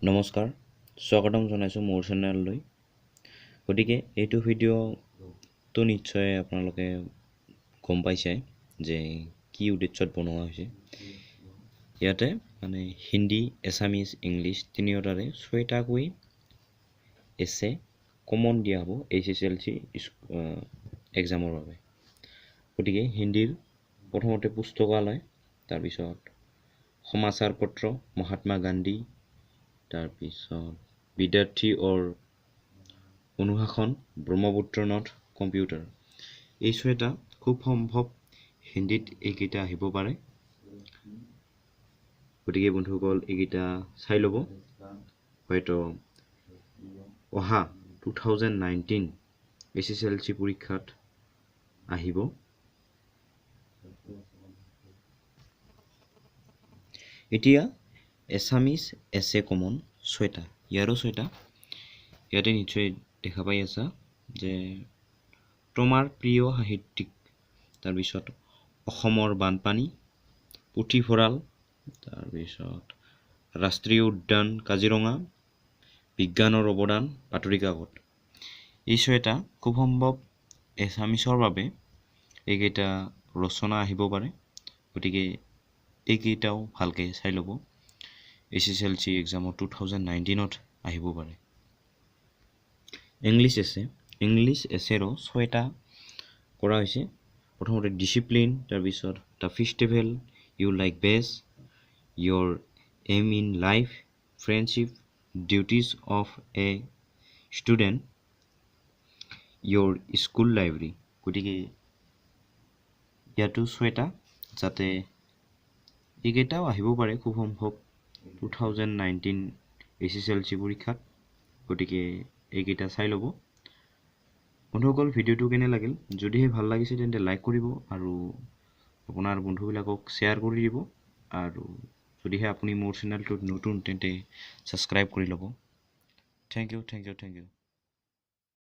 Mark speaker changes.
Speaker 1: নমস্কাৰ, স্বাগতম জনাইছোঁ মোৰ চেনেললৈ। গতিকে এইটো ভিডিঅ'টো নিশ্চয় আপোনালোকে গম পাইছে যে কি উদ্দেশ্যত বনোৱা হৈছে। ইয়াতে মানে হিন্দী, এছামিজ, ইংলিছ তিনিওটাৰে ছয়টাকৈ এছে কমন দিয়া হ'ব এইচএছএলচি এক্সামৰ বাবে। গতিকে হিন্দীৰ প্ৰথমতে পুস্তকালয়, তাৰপিছত সমাচাৰ পত্ৰ, মহাত্মা গান্ধী, তাৰপিছত বিদ্যাৰ্থী অৰ অনুশাসন, ব্ৰহ্মপুত্ৰ নদ, কম্পিউটাৰ। এই ছয়টা খুব সম্ভৱ হিন্দীত এইকেইটা আহিব পাৰে। গতিকে বন্ধুসকল, এইকেইটা চাই ল'ব। হয়তো অহা 2019 এইচএছএলচি পৰীক্ষাত আহিব। এতিয়া এছামিজ এছে কমন ছয়টা, ইয়াৰো ছয়টা। ইয়াতে নিশ্চয় দেখা পাই আছা যে তোমাৰ প্ৰিয় সাহিত্যিক, তাৰপিছত অসমৰ বানপানী, পুথিভঁৰাল, তাৰপিছত ৰাষ্ট্ৰীয় উদ্যান কাজিৰঙা, বিজ্ঞানৰ অৱদান, বাতৰি কাকত। এই ছয়টা খুব সম্ভৱ এছামিছৰ বাবে এইকেইটা ৰচনা আহিব পাৰে। গতিকে এইকেইটাও ভালকৈ চাই ল'ব। এইচএছএলচি এক্সামত 2019ত আহিব পাৰে। ইংলিছ এছে, ইংলিছ এছেৰো ছয়টা কৰা হৈছে। প্ৰথমতে ডিচিপ্লিন, তাৰপিছত the festival you like best, your aim in life, friendship, duties of a student, your school library. গতিকে ইয়াতো ছয়টা, যাতে এইকেইটাও আহিব পাৰে খুব সম্ভৱ 2019 এইচএছএলচি পৰীক্ষাত। গতিকে এইকেইটা চাই ল'ব। বন্ধুসকল, ভিডিঅ'টো কেনে লাগিল? যদিহে ভাল লাগিছে তেন্তে লাইক কৰিব আৰু আপোনাৰ বন্ধুবিলাকক শ্বেয়াৰ কৰি দিব। আৰু যদিহে আপুনি মোৰ চেনেলটোত নতুন তেন্তে ছাবস্ক্ৰাইব কৰি ল'ব। Thank you, thank you, thank you.